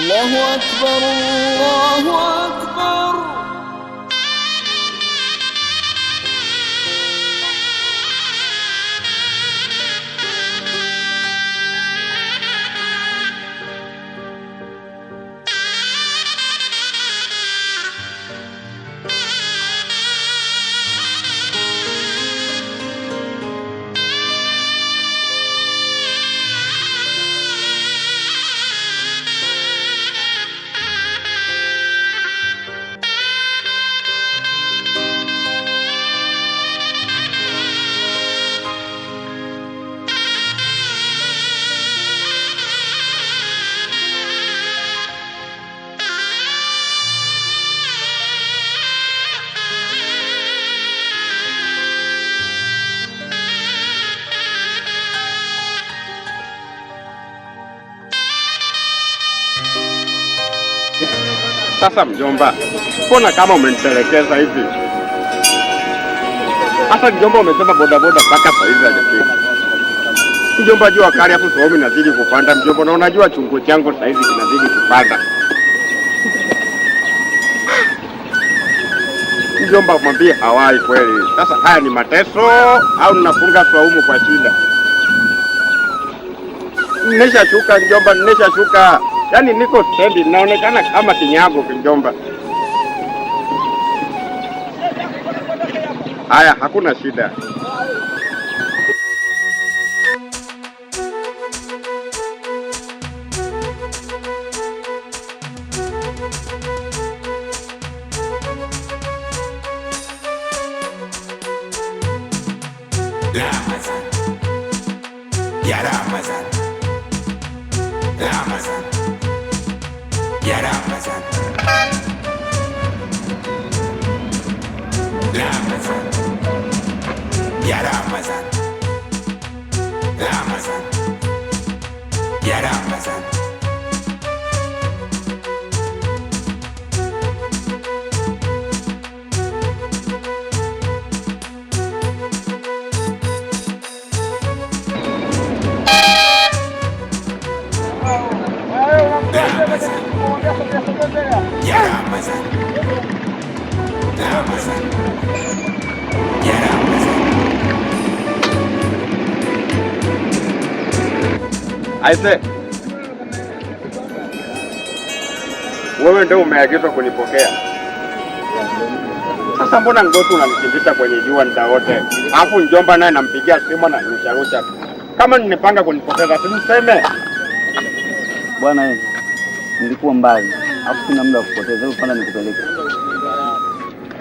Allahu akbar, Allahu akbar. Sasa mjomba, mbona kama umenitelekeza hivi? Sasa mjomba, umesema bodaboda mpaka saa hizi hajafika. Mjomba, jua kali hapo saumu inazidi kupanda mjomba, na unajua chungu changu saa hizi kinazidi kupanda. Mjomba, mwambie hawai kweli. Sasa haya ni mateso au ninafunga swaumu kwa shida? Nimeshashuka mjomba, nimeshashuka. Yaani niko stendi naonekana kama kinyago mjomba. Haya, hakuna shida. Ramazan. Ya Ramazan. Ramazan. Ya Ramazan. Ramazan. Ya Ramazan. Ramazan. Ya Ramazan. Ramazan. Ya Ramazan. Ramazan. Ya Ramazan. Aise, wewe ndio umeagizwa kunipokea. Sasa mbona ngoto unanikimbiza kwenye jua muda wote? Alafu njomba naye nampigia simu na rusha. Kama nimepanga kunipoteza, si mseme. Bwana wewe, nilikuwa mbali, alafu sina muda wa kupoteza. Hebu panda nikupeleke.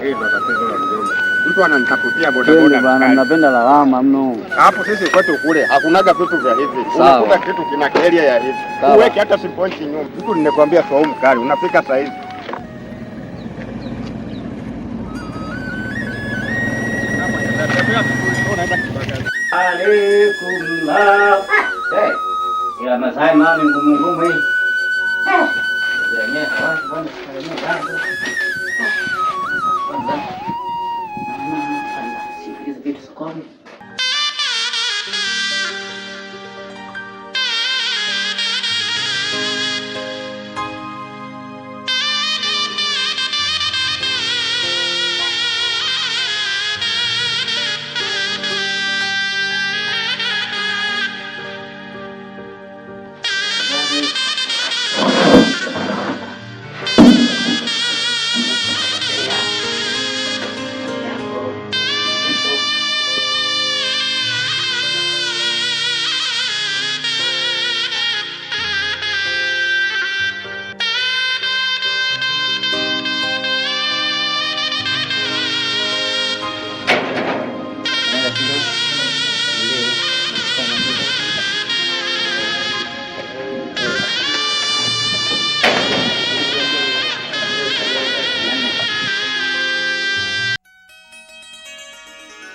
Hii ndo tatizo la mjomba. Mtu ananitafutia boda Twende boda. bana, mnapenda lawama mno. Hapo sisi kwetu kule hakunaga vitu vya hivi. Sawa. Unakuta kitu kina keria ya hivi. Sawa. Uweke hata siponchi nyuma. Mtu nimekwambia swaumu kali, unafika saa hizi. Alaikum. Hey, ila Masai mami ngumu ngumu hii. Yenyewe hawaki bwana, yenyewe bado. Kwanza. Kwanza, siingize vitu sokoni.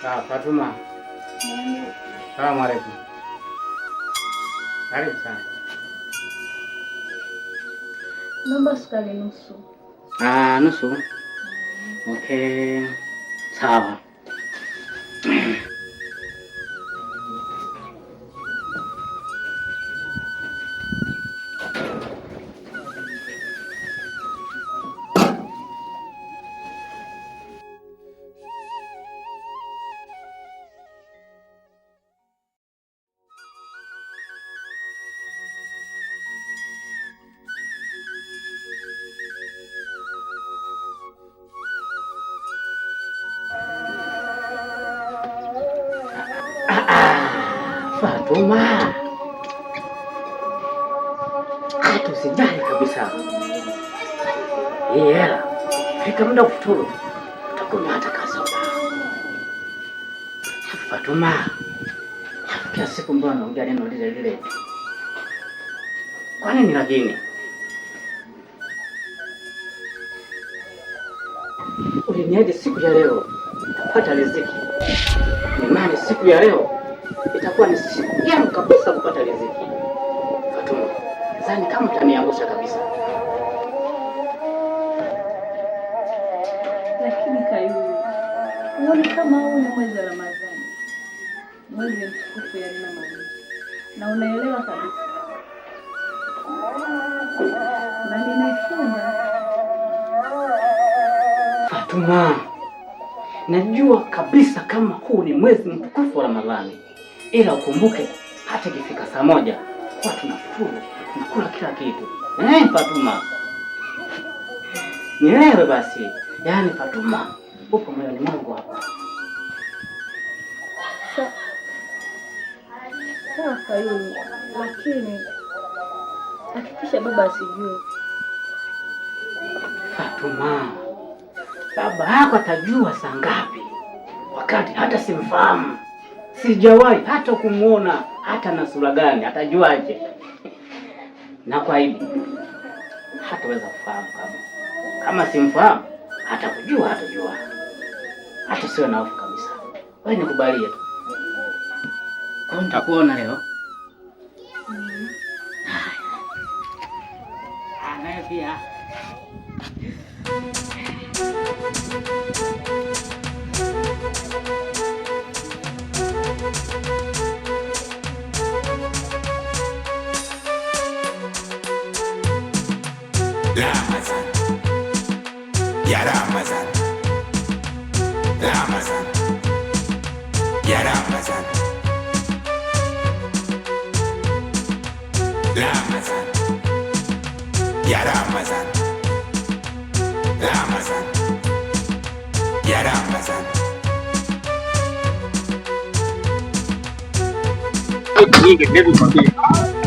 Ah, Fatuma. Salamu alaikum. Karibu sana. Naomba sukari nusu. Ah, nusu. Okay. Sawa. Usijali kabisa. Hii hela fika muda wa kufuturu utakunywa hata kasoda. Fatuma, kila siku mbona naongea neno lile lile? Kwa nini lakini? Uliniahidi siku ya leo nitapata riziki. Imani siku ya leo itakuwa ni siku yangu kabisa kupata riziki. Fatuma, zani kama utaniangusha kabisa. Lakini Kayuyu, huoni kama huu ni mwezi wa Ramadhani, mwezi mtukufu ya nina maana, na unaelewa kabisa, na nimefunga. Fatuma, najua kabisa kama huu ni mwezi mtukufu wa Ramadhani, ila ukumbuke hata ikifika saa 1 huwa tunafuturu, tunakula kila kitu. Fatuma, nielewe basi. Yaani Fatuma, upo moyoni mwangu hapa. Sawa Kayuyu, lakini hakikisha baba asijue. Fatuma, baba yako atajua saa ngapi, wakati hata simfahamu, sijawahi hata kumuona, hata na sura gani, atajuaje? Na kwa hivi hataweza kufahamu kama simfahamu, hatakujua, hatajua. Hata siwe na hofu kabisa. Wewe nikubalie tu. Kwa nitakuona leo. Haya. Naye pia. Ramazan. Ya Ramazan. Ramazan. Ya Ramazan. Ramazan. Ya Ramazan. Ramazan. Ya Ramazan.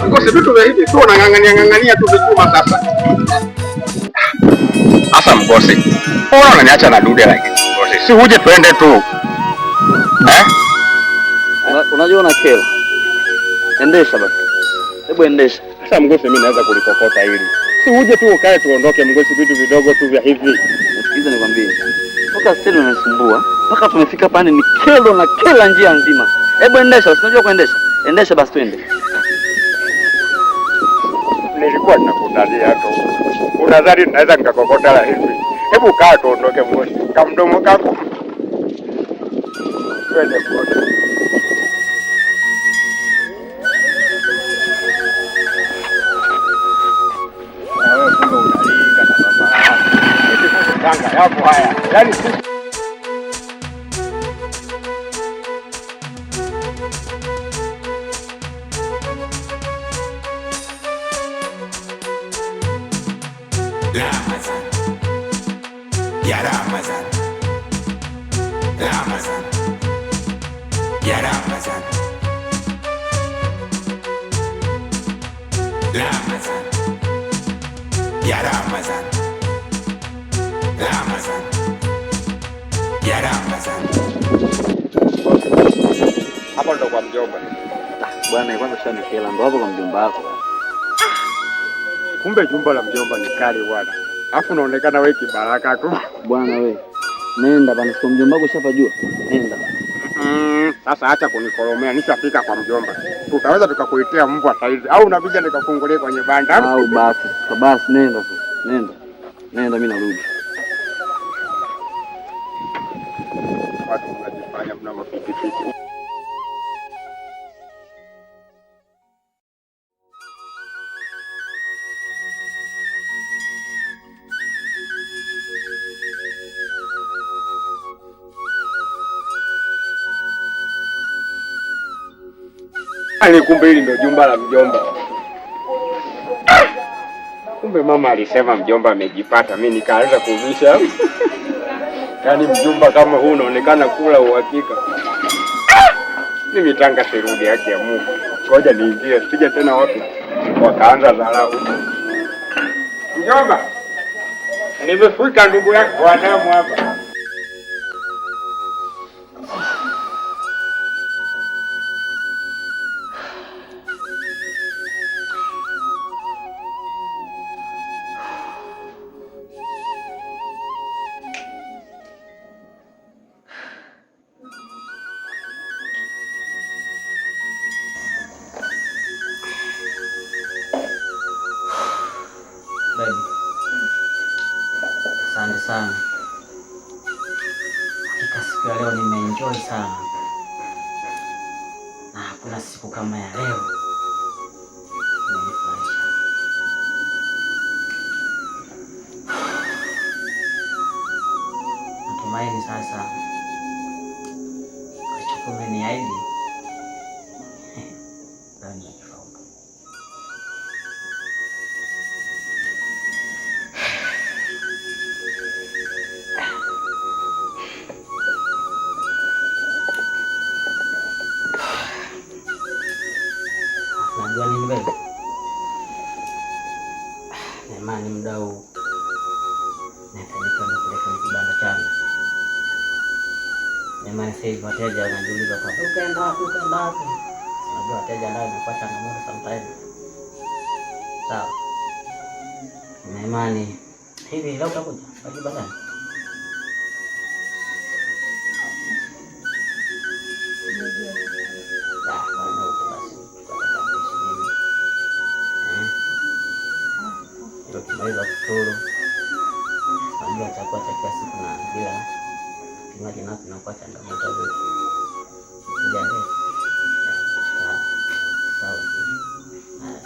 Mgosi, vitu vya hivi tu unang'ang'ania ng'ang'ania tu vichuma sasa. Sasa mgosi, mbona unaniacha na dude like mgosi? Si uje tuende tu. Eh? Unajua una kero. Endesha basi. Hebu endesha. Sasa mgosi, mimi naweza kulikokota hili. Si uje tu ukae tuondoke mgosi, vitu vidogo tu vya hivi. Sikiliza nikwambie. Toka sasa unanisumbua. Mpaka tumefika hapa ni kero na kela njia nzima. Hebu endesha, unajua kuendesha. Endesha basi twende. Nilikuwa nakutalia tu. Unadhani naweza nikakokota la hivi? Hebu kaa tuondoke mgosi. Kamdomo kako. Twende mgosi. Na wewe kumbe unalinga na baba. Tanga yapo haya. Yaani sisi Ramazan. Ya Ramazan. Ramazan. Ya Ramazan. Ramazan. Ya Ramazan. Ramazan. Ya Ramazan. Hapo ndo kwa mjomba. Bwana, kwanza shanikela ndo hapo kwa mjomba wako. Kumbe jumba la mjomba ni kali bwana. Alafu unaonekana wewe kibaraka tu. Bwana we, nenda bana, sio mjomba wako ushapajua. Nenda. Sasa acha kunikoromea, nishafika kwa mjomba. Tutaweza tukakuitia mbwa saizi au unakuja nikafungulie kwenye banda? Au basi, sasa basi nenda sasa. Nenda. Nenda mimi narudi. Watu mnajifanya mna mapikipiki. Yaani kumbe hili ndio jumba la mjomba. Kumbe mama alisema mjomba amejipata, mimi nikaanza kubisha. Yaani mjomba kama huu unaonekana kula uhakika. Mimi Tanga sirudi, haki ya Mungu. Ngoja niingie, sija tena watu wakaanza dharau. Mjomba, nimefika ndugu yako wa damu hapa. Baby, asante sana. Hakika siku ya leo nimeenjoy sana, na hakuna siku kama ya leo imenifurahisha. Natumaini sasa ulichokuwa umeniahidi leo nimekifaulu. Najua nini baby? Na imani muda huu nahitaji kwenda kule kwenye kibanda changu. Na imani sasa hivi wateja wanajiuliza kwamba ukaenda wapi, ukaenda wapi? Unajua wateja nao inakuwa changamoto sometimes. Sawa. Na imani hivi leo utakuja kwa kibandani? Ah, kwa nini uje basi? Tutapata 20. Eh? Ndio tumaliza kuturu. Unajua chakula cha kila siku na bila kinywaji nacho inakuwa changamoto vipi. Tujiandae. Sawa. Haya.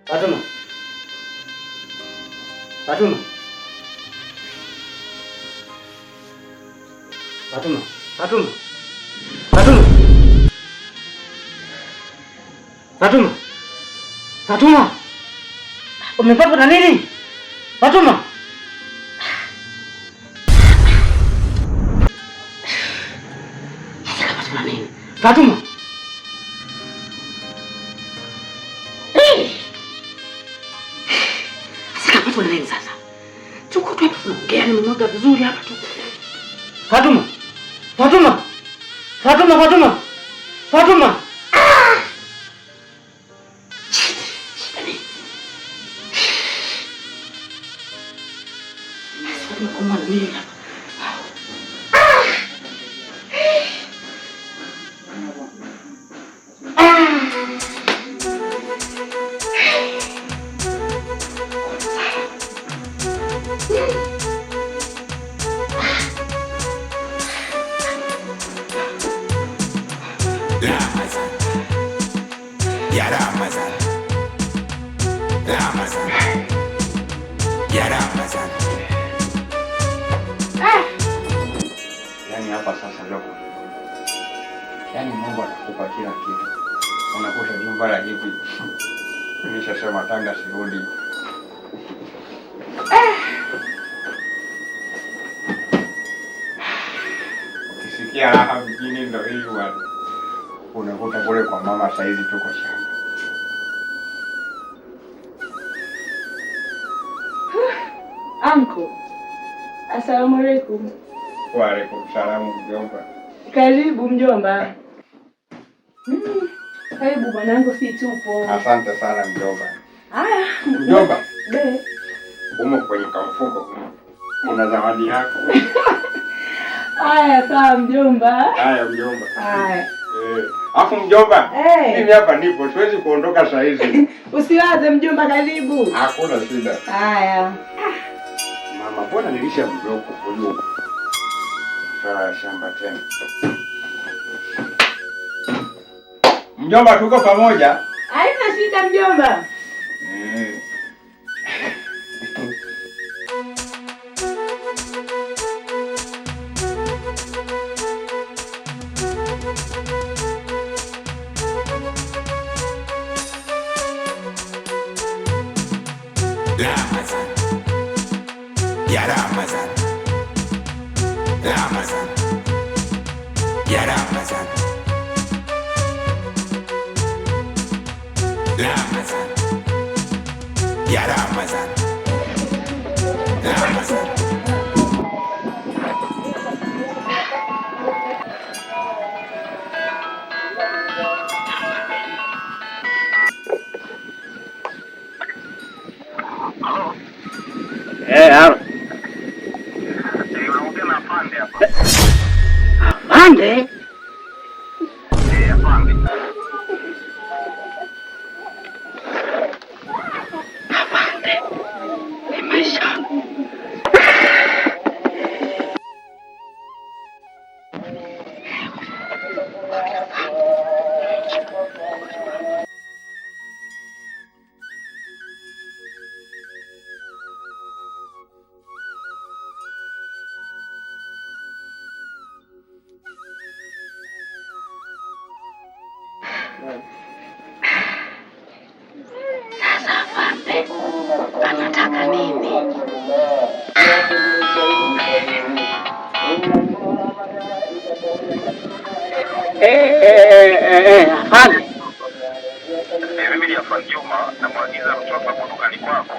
Fatuma. Fatuma. Fatuma. Fatuma. Fatuma. Fatuma. Fatuma. Umepatwa na nini? Fatuma. Sasa kapatwa na nini? Fatuma. Eh! Sasa kapatwa na nini sasa? Tuko tu hapa tunaongea, nimemwaga vizuri hapa tu. Fatuma. Fatuma. Fatuma, Fatuma. Fatuma. Ah! Shida nini? Fatuma kumwa na nini hapa? Ramazan. Ya Ramazan. Ramazan. Ya Ramazan. Yaani hapa sasa ndio yaani Mungu anakupa kila kitu, unakuta jumba la hivi. Nishasema Tanga sirudi. Ukisikia raha mjini ndo hii bwana. Unakuta kule kwa mama saizi tuko shamba. Anko, asalamu alaikum. Wa alaikum salamu mjomba. Karibu mjomba. Karibu bwanangu, si tupo. Asante sana mjomba. Haya. Mjomba. Be. Umo kwenye kamfuko. Kuna zawadi yako. Haya, sawa mjomba. Haya mjomba. Haya. Afu mjomba, hey. Mimi hapa nipo, siwezi kuondoka saa hizi. Usiwaze mjomba, karibu. Hakuna shida. Haya. Mama, mbona nilisha mdogo huyu? Masuala ya shamba tena. Mjomba, tuko pamoja. Haina shida mjomba. Ramazan. Ya Ramazan. Ramazan. Ya Ramazan. Ramazan. Ya Ramazan. Ramazan. Eh, halo. Afande? Afande. Ni maisha. Sasa afande anataka nini? Eh, eh, eh, eh, afande. Mimi ni Afande Juma, namwagiza mtoto hapo dukani kwako,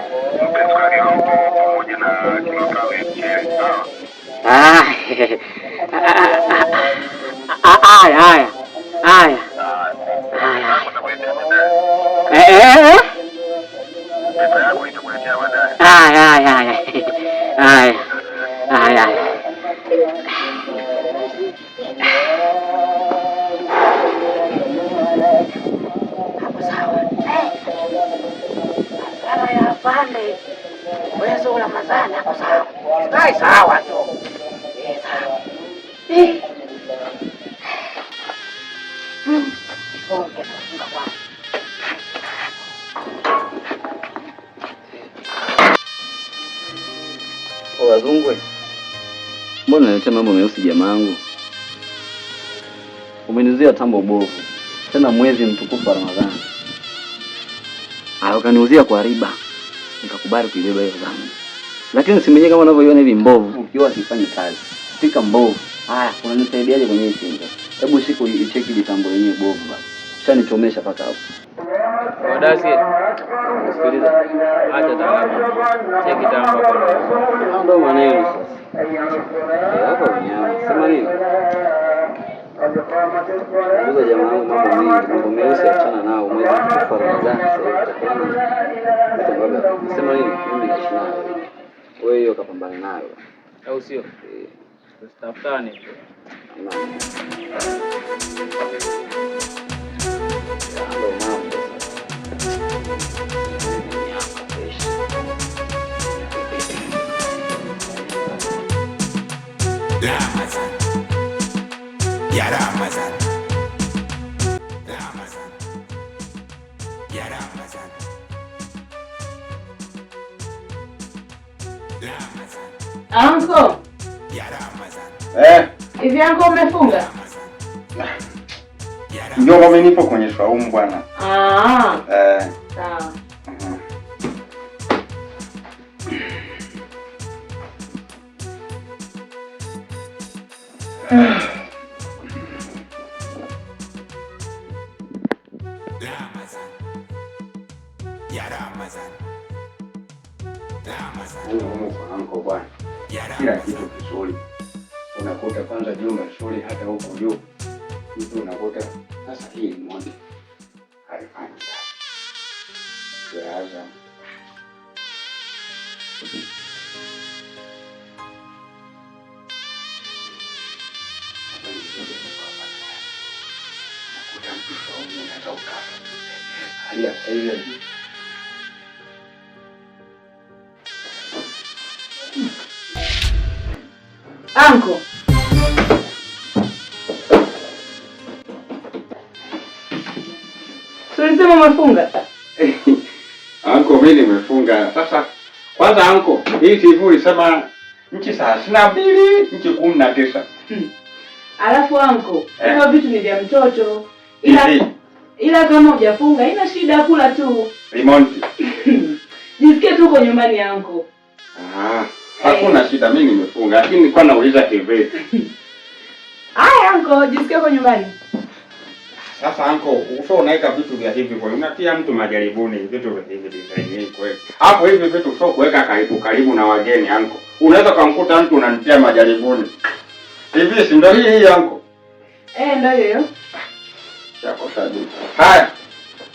mpe sukari robo pamoja na kilo 5 ya mchele, sawa? Ah, haya haya haya haya. Nitakuletea baadaye. Eh, eh, eh. Pesa yako nitakuletea baadaye. Haya haya haya haya haya haya. Hapo sawa. Masala ya afande mwezi wa Ramadhani hapo sawa. Stai sawa tu. Eh, sawa. Eh. Funge, funga kwanza. Wazungwe, mbona unaletea mambo meusi jamaangu? Umeniuzia tambo bovu, tena mwezi mtukufu wa Ramadhani. Ah, ukaniuzia kwa riba, nikakubali kuibeba hiyo dhambi. Lakini simu yenyewe kama unavyoiona hivi mbovu, ukiwa sifanyi kazi, spika mbovu. Haya, unanisaidiaje kwenye hii simu sasa? Hebu siku icheki jitambo yenyewe bovu baba. Ushanichomesha paka hapo. Wadasi, Sikiliza. acha tamaa. Cheki tambo hapo. Ndio maneno sasa. Eh, hapa unyama. Sema nini? Uza jamaa wangu mambo mengi, mambo meusi achana nao. Mwezi mtukufu wa Ramadhani sasa hivi utakuwa vitu ambavyo sema nini? Mimi naishi nayo. Wewe hiyo kapambana nayo. Au sio? Eh, Tusitafutane. hamna. Ya, ndio mambo sasa. Nyama fresh. Ramazan. Ya Ramazan. Ramazan. Ya Ramazan. Ramazan. Anko, Ya Ramazan. Eh, hivi anko umefunga? Ya mjomba, mimi nipo kwenye swaumu bwana. Ah, Eh, sawa. Ramazan. Ya Ramazan. Ramazan. Yaani humu kwa anko bwana. Ya Kila Ramazan. kitu kizuri. Unakuta kwanza jumba zuri hata huko juu. Mtu unakuta sasa hii remote haifanyi kazi. Ya Azam. Hapa ni vizuri kwa hapa. Unakuta mtu saumu unaweza ukafa. Hali ya sasa hivi ya juu. Anko, Umesema umefunga? Anko, mimi nimefunga. Sasa kwanza anko, hii TV ulisema nchi 32, nchi 19. Alafu anko, hivyo vitu ni vya mtoto. Ila kama hujafunga haina shida, kula tu. Remote. Jisikie tu uko nyumbani anko. Ah, hakuna shida, mimi nimefunga. Lakini nilikuwa nauliza TV. Haya anko, jisikie uko nyumbani. Sasa anko, uso unaweka vitu vya hivi kwa unatia mtu majaribuni, vitu vya hivi design hii kweli. Hapo hivi vitu sio kuweka karibu karibu na wageni anko. Unaweza kumkuta mtu unanitia majaribuni. TV si ndio hii anko? Ndio hiyo. Chakosa duka. Haya.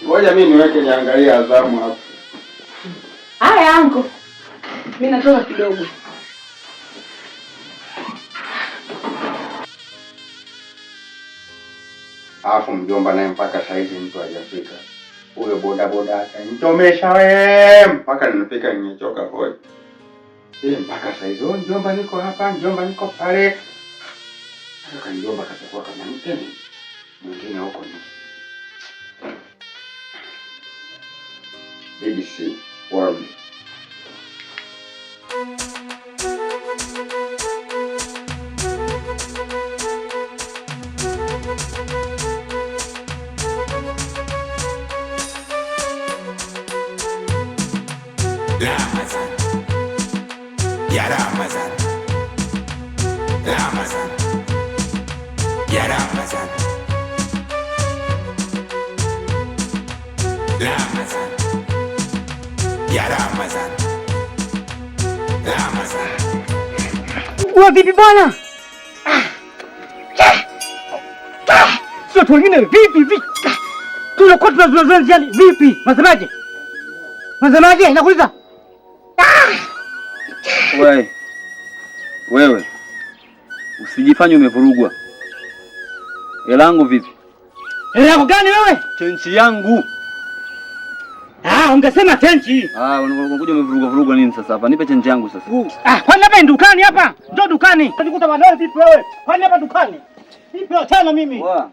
Ngoja mimi niweke niangalie Azamu hapo. Haya anko. Mimi natoka kidogo. Alafu mjomba naye mpaka saizi mtu hajafika. Huyo boda boda akanichomesha we mpaka nimefika nimechoka hoi. Mpaka saizi, oh, mjomba niko hapa, mjomba niko pale. Sasa mjomba katakuwa kama mtemi mwingine huko ni BBC World. Ramazan. Ya Ramazan. Ramazan. Ya Ramazan. Ramazan. Ya Ramazan. Ramazan. Wewe vipi bwana? Sio tu wengine vipi vipi? Tunakuwa tunazoea njiani vipi? Unasemaje? Unasemaje? Nakuuliza. Wewe. Wewe. Usijifanye umevurugwa. Hela yangu vipi? Hela yako gani wewe? Chenchi yangu. Ah, ungesema chenchi. Ah, unakuja umevurugwa vurugwa nini sasa hapa? Nipe chenchi yangu sasa. Kwani hapa ni dukani hapa? Njoo dukani. Unajikuta bwana vipi wewe? Kwani hapa dukani? Vipi achana mimi? Wa.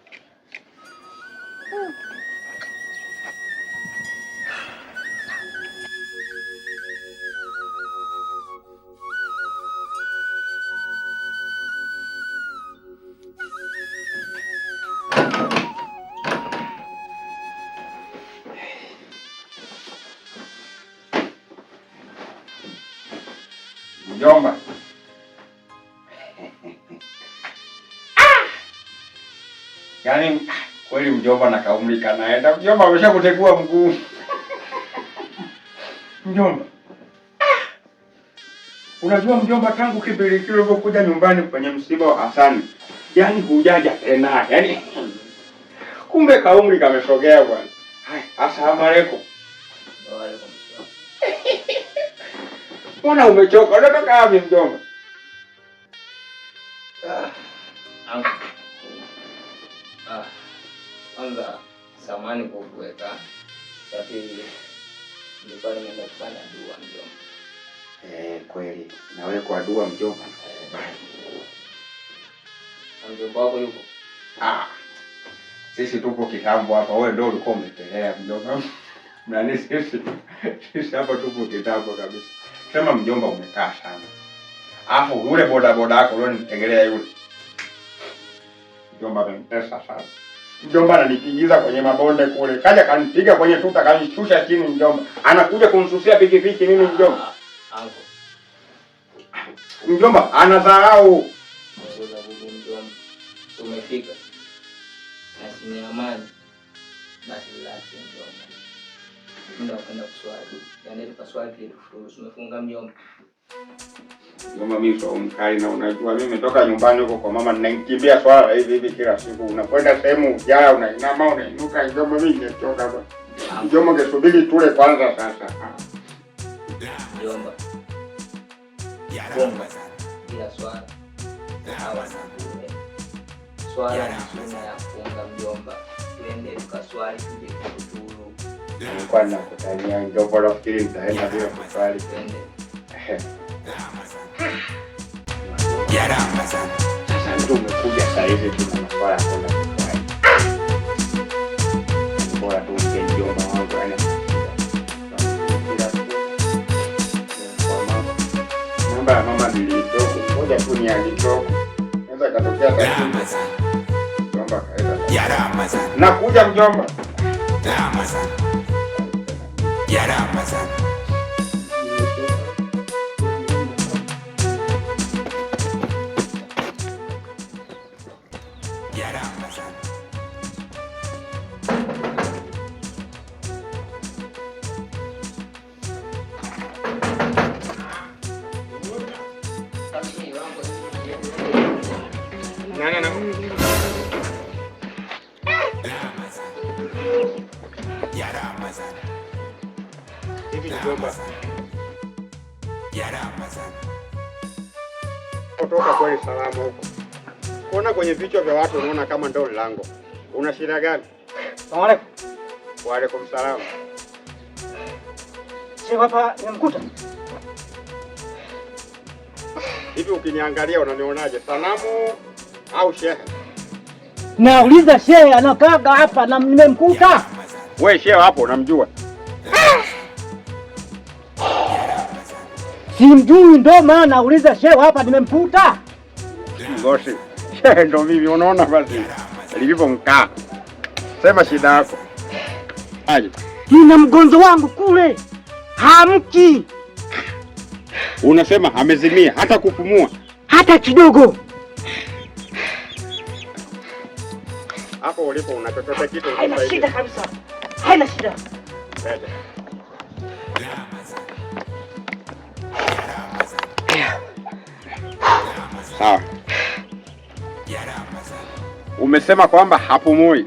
Mjomba. Yaani kweli mjomba na kaumri kanaenda. Mjomba ameshakutegua mguu. Mjomba. Unajua mjomba, tangu kipindi kile ulivyokuja nyumbani kwenye msiba wa Hasani, yaani hujaja tena. Yaani kumbe kaumri kamesogea bwana. Hai, asalamu alaykum. Wa alaykum salaam. Mbona umechoka? Unatoka wapi mjomba? Kwanza samahani kwa kuweka. Cha pili nilikuwa nimeenda kufanya dua mjomba. Kweli. Na wewe kwa dua mjomba. Na mjomba wako yupo? Sisi tupo kitambo hapa. Wewe ndio ulikuwa umetelea mjomba. Nani sisi? Sisi hapa tupo kitambo kabisa. Sema mjomba umekaa sana. Alafu yule boda boda yako leo nitegelea yule. Mjomba amenitesa sana. Mjomba ananipigiza kwenye mabonde kule. Kaja kanipiga kwenye tuta, kanishusha chini mjomba. Anakuja kunisusia pikipiki mimi mjomba. Anko. Mjomba anadharau. Mjomba. Umefika. Na sina amani. Basi relax mjomba. Muda wa kwenda kuswali. Yaani tukaswali ili tufuzu. Umefunga mjomba. Mjomba mimi sio mkali na unajua mimi nimetoka nyumbani huko kwa mama ninakimbia swala hivi hivi kila siku. Unakwenda sehemu ujaa unainama unainuka mjomba mimi nimechoka bwana. Mjomba ungesubiri tule kwanza sasa. Mjomba. Funga bila swala. Hawa swala ni sunna ya kufunga mjomba. Tuende tukaswali tuje kufuturu. Nilikuwa nakutania mjomba, nafikiri nitaenda bila kuswali. Twende. Ya Ramazan. Sasa ndio umekuja saa hizi tuna maswala ya kwenda kuswali. Bora tu mjomba Mambo ya mama nilidogo. Ngoja tu niandike huko. Naweza katokea tatizo. Mjomba kaenda. Ya Ramazan. Nakuja mjomba. Ramazan. Ya Ramazan. Ya Ramazan. Ramazan. Ya Ramazan. Hivi mjomba. Ya Ramazan. Kutoka kweli salama huko. Kuona kwenye vichwa vya watu unaona kama ndo lango. Una shida gani? Salamu alaikum. Wa alaikum salam. Shehe hapa nimemkuta. Hivi ukiniangalia unanionaje? Sanamu au shehe? Nauliza shehe anakaga hapa na nimemkuta. Wewe shehe hapo unamjua? Simjui, ndo maana nauliza shehe hapa nimemkuta. Ngosi. Shehe ndo mimi, unaona basi lilivyomkaa. Sema shida yako. Aje. Nina mgonzo wangu kule. Hamki Unasema amezimia hata kupumua. hata kidogo. Hapo ulipo una chochote kitu Haina unisaidie? shida kabisa. Haina shida. Lete. Sawa. Umesema kwamba hapumui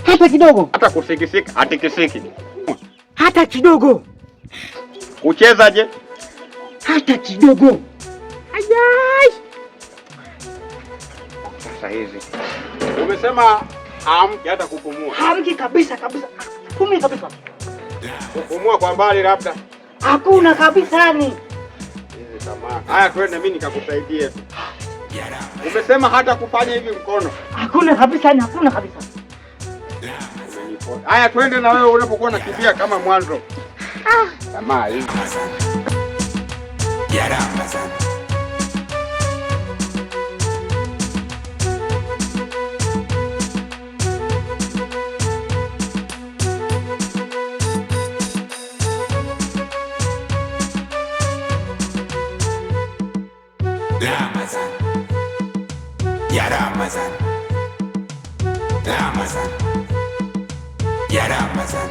Hata kidogo. hata kusikisika, hatikisiki. Hata kidogo. Kucheza je? Hata kidogo. Ayai. Sasa hizi umesema haamki hata kupumua. Hamki kabisa kabisa. Kumi kabisa. Kupumua kwa mbali labda. Hakuna kabisa yani. Hizi tamaa. Haya, twende mimi nikakusaidie tu. Umesema hata kufanya hivi mkono. Hakuna kabisa yani, hakuna kabisa. Umenipo. Haya, twende na wewe unapokuwa unakimbia kama mwanzo. Tamaa hizi. Ya Ramazan. Ramazan. Ya Ramazan. Ramazan. Ya Ramazan.